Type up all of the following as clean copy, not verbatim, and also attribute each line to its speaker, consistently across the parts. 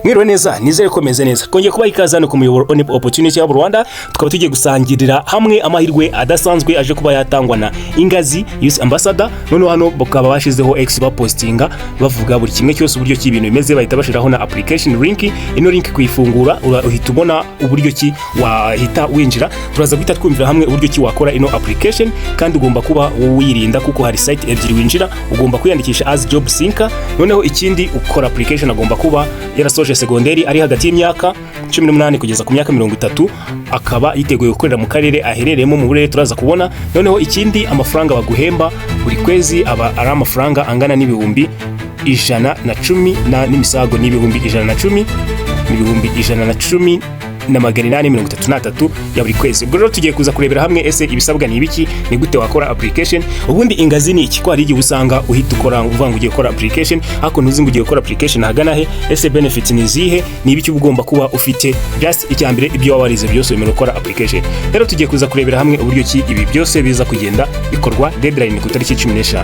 Speaker 1: Mwiriwe neza, nizere ko meze neza. Kongeye kubaha ikaze hano ku muyoboro Onep Opportunity Hub Rwanda. Tukaba tugiye gusangirira hamwe amahirwe adasanzwe aje kuba yatangwa na Ingazi Youth Ambassador. Noneho hano bakaba bashizeho X, bapostinga bavuga buri kimwe cyose, uburyo ki ibintu bimeze. Bahita bashiraho na application link. Ino link kuyifungura, uhita ubona uburyo ki wahita winjira. Turaza guhita twumvira hamwe uburyo ki wakora ino application, kandi ugomba kuba wirinda kuko hari site ebyiri winjira. Ugomba kwiyandikisha as job seeker. Noneho ikindi, ukora application agomba kuba yarasoje segonderi, ari hagati y'imyaka 18 kugeza ku myaka 30, akaba yiteguye gukorera mu karere aherereyemo, mu burere turaza kubona. Noneho ikindi, amafaranga baguhemba buri kwezi aba ari amafaranga angana n'ibihumbi 110 na n'imisago, n'ibihumbi 110, n'ibihumbi 110,833 ya buri kwezi. Ubwo rero tugiye kuza kurebera hamwe: ese ibisabwa ni ibiki? Ni gute wakora application? Ubundi Ingazi ni iki, ko hari igihe usanga uhita ukora, uvuga ngo ugiye gukora application, ariko ntuzi ngo ugiye gukora application ahagana he? Ese benefits ni izihe? Ni ibiki uba ugomba kuba ufite? Just icya mbere, ibyo waba warize byose wemerewe gukora application. Rero tugiye kuza kurebera hamwe uburyo ki ibi byose biza kugenda bikorwa. Deadline ku itariki 15.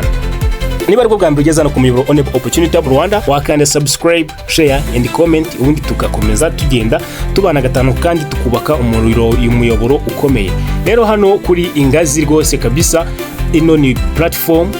Speaker 1: Niba aribwo bwa mbere ugeze hano ku muyoboro Onep Opportunity Hub Rwanda, wakanda subscribe, share and comment, ubundi tugakomeza tugenda tubana gatanu kandi tukubaka umuriro, umuyoboro ukomeye. Rero hano kuri Ingazi rwose kabisa, ino ni platform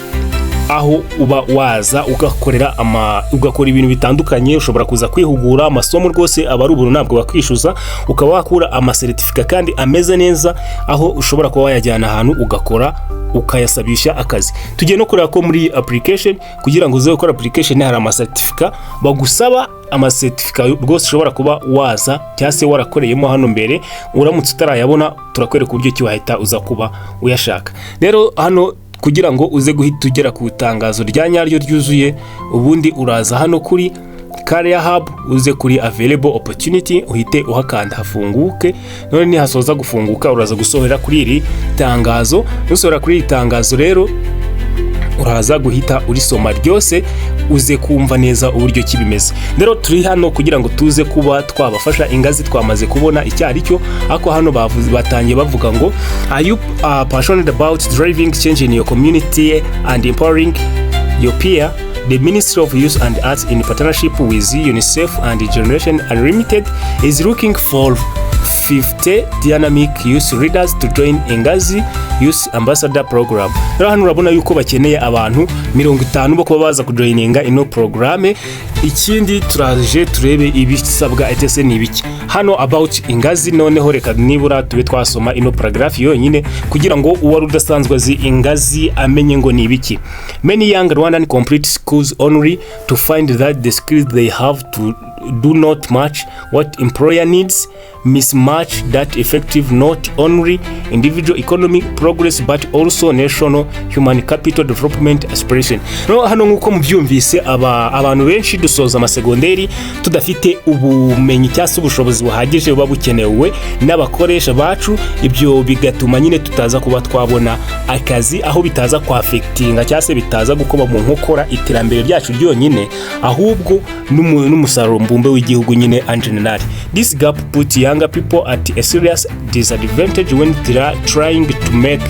Speaker 1: aho uba waza ugakorera ama ugakora ibintu bitandukanye. Ushobora kuza kwihugura, amasomo rwose aba ari ubuntu, ntabwo bakwishyuza, ukaba wakura amasertifika kandi ameze neza, aho ushobora kuba wayajyana ahantu ugakora, ukayasabisha akazi. Tugiye no kureba ko muri application, kugira ngo uze gukora application, hari amasertifika bagusaba, amasertifika rwose ushobora kuba waza cyangwa se warakoreyemo hano mbere. Uramutse utarayabona, turakwereka uburyo ki wahita uza kuba uyashaka. Rero hano, kugira ngo uze guhita ugera ku itangazo rya nyaryo ryuzuye, ubundi uraza hano kuri Career Hub, uze kuri Available Opportunity, uhite uhakanda hafunguke. None nihasoza gufunguka, uraza gusohora kuri iri tangazo. Nusohora kuri iri tangazo rero, uraza guhita urisoma ryose, uze kumva neza uburyo ki bimeze. Rero turi hano kugira ngo tuze kuba twabafasha. Ingazi twamaze kubona icyo ari cyo, ariko hano bavuze, batangiye bavuga ngo: "Are you passionate about driving change in your community and empowering your peer? The Ministry of Youth and Arts, in partnership with UNICEF and Generation Unlimited, is looking for 50 dynamic youth leaders to join Ingazi Youth Ambassador Program." Rero hano urabona yuko bakeneye abantu 50 bo kuba baza kujoininga ino porogaramu. Ikindi, turaje turebe ibisabwa, etc, ni ibiki. Hano about Ingazi, noneho reka nibura tube twasoma ino paragraph yonyine kugira ngo uwari udasanzwe azi Ingazi amenye ngo ni ibiki. "Many young Rwandan complete schools only to find that the skills they have to do not match what employer needs, mismatch that affect not only individual economic progress but also national human capital development aspiration." No hano, nk'uko mubyumvise, aba abantu benshi dusoza amasegonderi tudafite ubumenyi cyangwa se ubushobozi buhagije buba bukenewe n'abakoresha bacu. Ibyo bigatuma nyine tutaza kuba twabona akazi, aho bitaza kwaffectinga cyangwa se bitaza gukoma mu nkokora iterambere ryacu ryonyine, ahubwo n'umusaruro mbumbe w'igihugu nyine en general. "This gap put younger people at a serious disadvantage when they are trying to make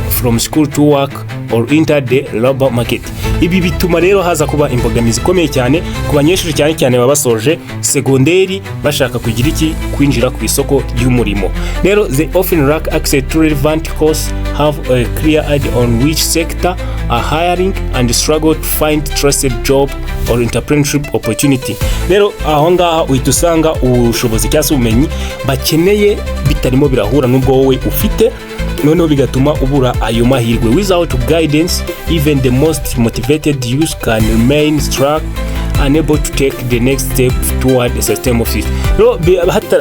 Speaker 1: from school to work or enter the labor market." Ibi bituma rero haza kuba imbogamizi ikomeye cyane ku banyeshuri, cyane cyane baba basoje segonderi bashaka kugira iki? Kwinjira ku isoko ry'umurimo. Rero "they often lack access to relevant course, have a clear idea on which sector are hiring and struggle to find trusted job or entrepreneurship opportunity." Rero aho ngaha uhita usanga ubushobozi cyangwa se ubumenyi bakeneye bitarimo birahura n'ubwo wowe ufite, noneho bigatuma ubura ayo mahirwe. "Without guidance, even the most motivated youth can remain stuck, unable to take the next step toward a sustainable future." Rero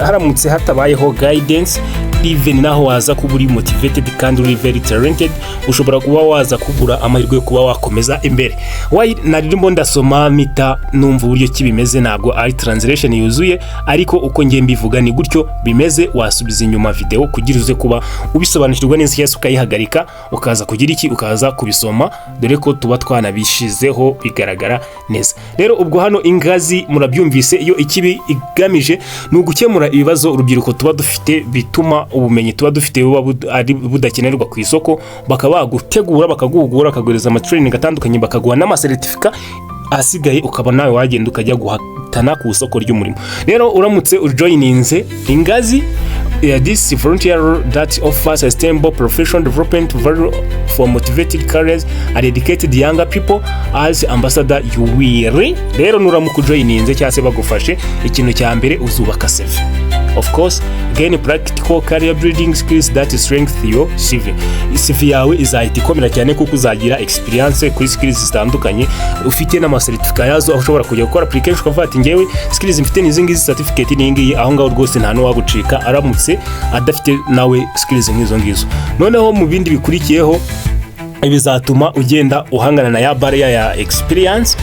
Speaker 1: haramutse hatabayeho guidance, even naho waza kuba uri motivated kandi uri very talented, ushobora kuba waza kubura amahirwe yo kuba wakomeza imbere. Why narimo ndasoma mpita numva uburyo ki bimeze. Ntabwo ari translation yuzuye, ariko uko ngiye mbivuga ni gutyo bimeze. Wasubiza inyuma video kugira uze kuba ubisobanukirwa neza, cyangwa se ukayihagarika, ukaza kugira iki? Ukaza kubisoma, dore ko tuba twanabishizeho bigaragara neza. Rero ubwo hano Ingazi murabyumvise, iyo ikibi igamije ni ugukemura ibibazo urubyiruko tuba dufite bituma ubumenyi tuba dufite buba ari budakenerwa ku isoko. Bakaba bagutegura, bakaguhugura, bakaguhereza amatraining atandukanye, bakaguha n'amasertifika. Ahasigaye ukaba nawe wagenda ukajya guhatana ku isoko ry'umurimo. Rero uramutse ujoininze Ingazi, this volunteer that offers sustainable professional development value for motivated careers and educated younger people. As ambassador you will, rero nuramuka ujoininze cyangwa se bagufashe, ikintu cya mbere uzubaka CV, of course, gain practical career building skills that strengthen your CV. CV yawe izahita ikomera cyane kuko uzagira experience kuri skills zitandukanye, ufite n'amacertificate yazo, aho ushobora kujya gukora application ukavuga ati: "Ngewe skills mfite ni izi ngizi, certificate ni iyi ngiyi." Aho ngaho rwose nta n'uwagucika aramutse adafite nawe skills nk'izo ngizo. Noneho mu bindi bikurikiyeho, bizatuma ugenda uhangana na ya barrier ya experience,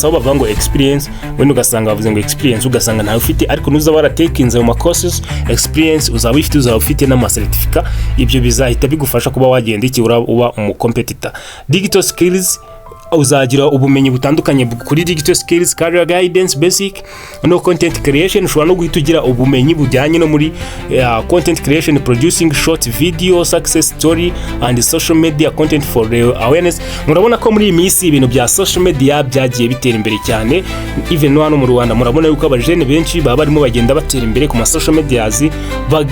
Speaker 1: aho bavuga ngo experience, wenda ugasanga bavuze ngo experience, ugasanga ntawe ufite, ariko nuza waratekinze mu ma courses, experience uzaba uyifite, uzaba ufite n'amacertificate. Ibyo bizahita bigufasha kuba wagenda iki, uba umucompetitor. Digital skills, uzagira ubumenyi butandukanye kuri digital skills, career guidance basic no content creation. Ushobora no guhita ugira ubumenyi bujyanye no muri content creation, producing short video success story and social media content for the awareness. Murabona ko muri iyi minsi ibintu bya social media byagiye bitera imbere cyane, even no hano mu Rwanda murabona yuko abajene benshi baba barimo bagenda batera imbere ku ma social medias,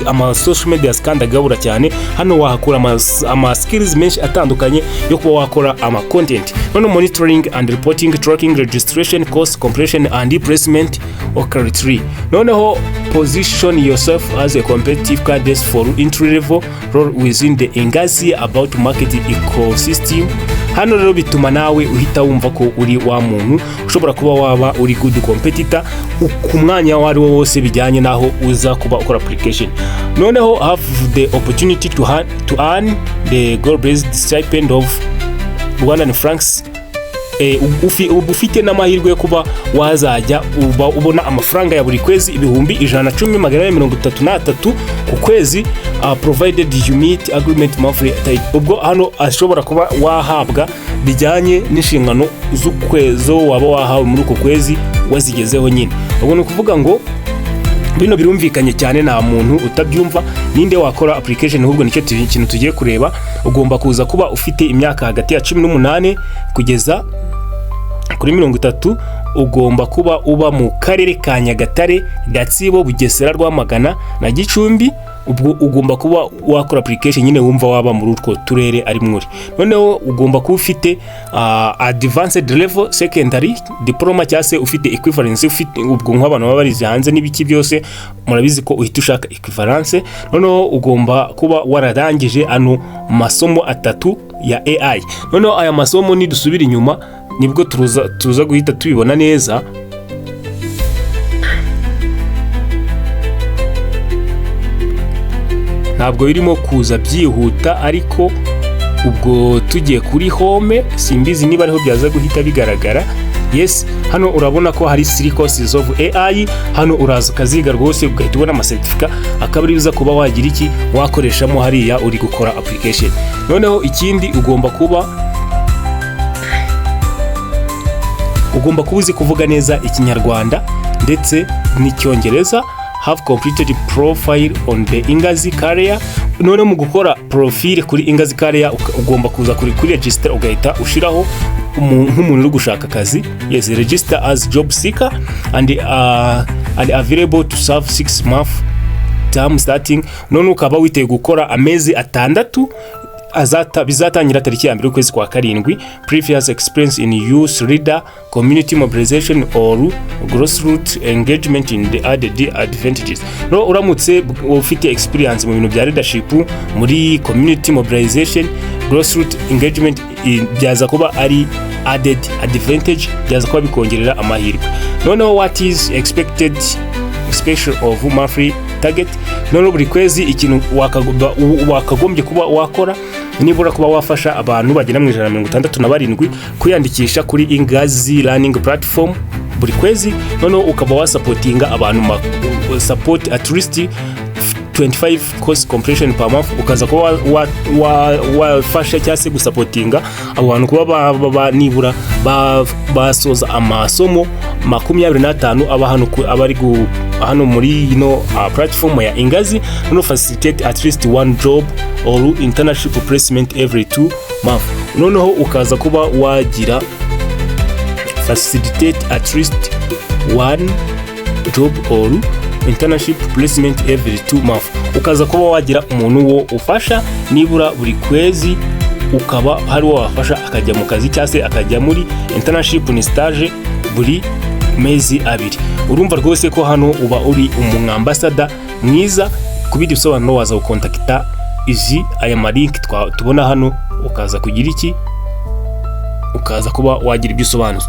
Speaker 1: ama social medias kandi agabura cyane. Hano wahakura ama skills menshi atandukanye yo kuba wakora ama content. Noneho monitoring and reporting, tracking registration, course completion and placement occur. Noneho position yourself as a competitive candidate for entry level role within the Ingazi about market ecosystem. Hano rero bituma nawe uhita wumva ko uri wa muntu ushobora kuba waba uri good competitor ku mwanya uwo ari wo wose, bijyanye n'aho uza kuba ukora application. Noneho have the opportunity to earn the goal based stipend of Rwandan francs, uba ufite n'amahirwe yo kuba wazajya uba ubona amafaranga ya buri kwezi 110,433 ku kwezi, provided you meet agreement monthly type. Ubwo hano ashobora kuba wahabwa bijyanye n'inshingano z'ukwezi waba wahawe muri uko kwezi wazigezeho nyine. Ubwo ni ukuvuga ngo bino birumvikanye cyane, nta muntu utabyumva. Ninde wakora application? Ahubwo nicyo kintu tugiye kureba. Ugomba kuza kuba ufite imyaka hagati ya 18 kugeza kuri 30. Ugomba kuba uba mu karere ka Nyagatare, Gatsibo, Bugesera, Rwamagana na Gicumbi. Ubwo ugomba kuba wakora application nyine wumva waba muri utwo turere ari muri. Noneho ugomba kuba ufite advanced level secondary diploma cyangwa se ufite equivalence. Ufite ubwo nk'abantu baba barize hanze n'ibiki byose, murabizi ko uhita ushaka equivalence. Noneho ugomba kuba wararangije ano masomo atatu ya AI. Noneho aya masomo, nidusubira inyuma nibwo tuza guhita tubibona neza. Ntabwo birimo kuza byihuta, ariko ubwo tugiye kuri home, simbizi niba ariho byaza guhita bigaragara. Yes, hano urabona ko hari three courses of AI. Hano uraza ukaziga rwose, ugahita ubona amacertificate, akaba ari uza kuba wagira iki, wakoreshamo hariya uri gukora application. Noneho ikindi, ugomba kuba uzi kuvuga neza Ikinyarwanda ndetse n'Icyongereza. Have completed profile on the Ingazi Career. Noneho mu gukora profile kuri Ingazi Career, ugomba kuza kuri register, ugahita ushiraho nk'umuntu uri gushaka akazi. Yes, register as job seeker and available to serve 6 month term starting. None ukaba witeguye gukora amezi 6 azata bizatangira tariki ya 1 y'ukwezi kwa karindwi. Previous experience in youth leader, community mobilization or grassroots engagement in the added advantages. No uramutse ufite experience mu bintu bya leadership, muri community mobilization, grassroots engagement, byaza kuba ari added advantage, byaza kuba bikongerera amahirwe. Noneho what is expected special of monthly target? Noneho buri kwezi ikintu wakagombye kuba wakora, nibura kuba wafasha abantu bagera mu 167 kwiyandikisha kuri Ingazi Learning Platform buri kwezi. Noneho ukaba wasupportinga abantu, support at least 25 course completion per month, ukaza kuba wafasha cyangwa se gusupportinga abo bantu kuba nibura basoza amasomo 25 aba hano aba ari hano muri ino platform ya Ingazi. Noneho facilitate at least one job or internship placement every 2 month. Noneho ukaza kuba wagira Facilitate at least one job or internship placement every 2 months. Ukaza kuba wagira umuntu wo ufasha nibura buri kwezi, ukaba hari uwo wafasha akajya mu kazi cyangwa se akajya muri internship, ni stage, buri mezi 2. Urumva rwose ko hano uba uri umwambasada mwiza. Ku bindi bisobanuro waza gukontakita izi aya ma link tubona hano, ukaza kugira iki, ukaza kuba wagira ibyo usobanuza.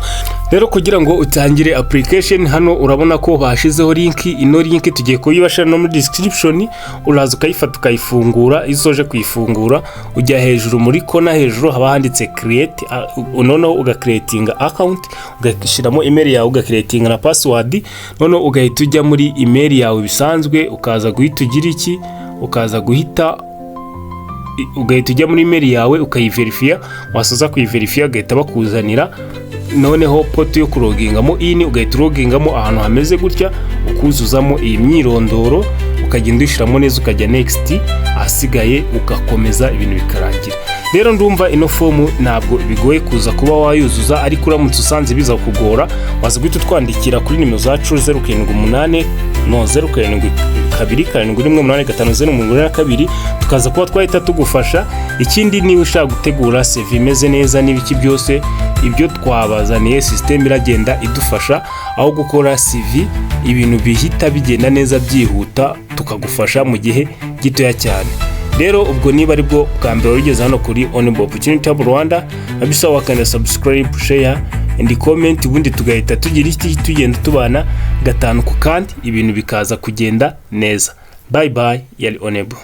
Speaker 1: Rero kugira ngo utangire application, hano urabona ko bashizeho link. Ino link tugiye kuyibashira no muri description. Uraza ukayifata, ukayifungura. Iyo usoje kuyifungura, ujya hejuru muri kona, hejuru haba handitse create, noneho ugacreatinga account, ugashyiramo email yawe, ugacreatinga na password. Noneho ugahita ujya muri email yawe bisanzwe, ukaza guhita ugira iki, ukaza guhita ugahita ujya muri email yawe ukayiverifiya. Wasoza kuyiverifiya, ugahita bakuzanira noneho portal yo kulogingamo in. Ugahita ulogingamo ahantu hameze gutya, ukuzuzamo iyi myirondoro, ukagenda uyishyiramo neza, ukajya next, ahasigaye ugakomeza, ibintu bikarangira. Rero ndumva ino fomu ntabwo bigoye kuza kuba wayuzuza, ariko uramutse usanze biza kugora, waza guhita utwandikira kuri nimero zacu, 078, no 0727185082, tukaza kuba twahita tugufasha. Ikindi, niba ushaka gutegura CV imeze neza n'ibiki byose, ibyo twabazaniye system iragenda idufasha aho gukora CV, ibintu bihita bigenda neza byihuta, tukagufasha mu gihe gitoya cyane. Rero ubwo niba ari bwo bwa mbere wari hano kuri Onebo Opportunity Hub Rwanda, nabisaba wakanda subscribe, share and comment, ubundi tugahita tugira iki, tugenda tubana gatanu ku kandi, ibintu bikaza kugenda neza. Bye bye, yari Onebo.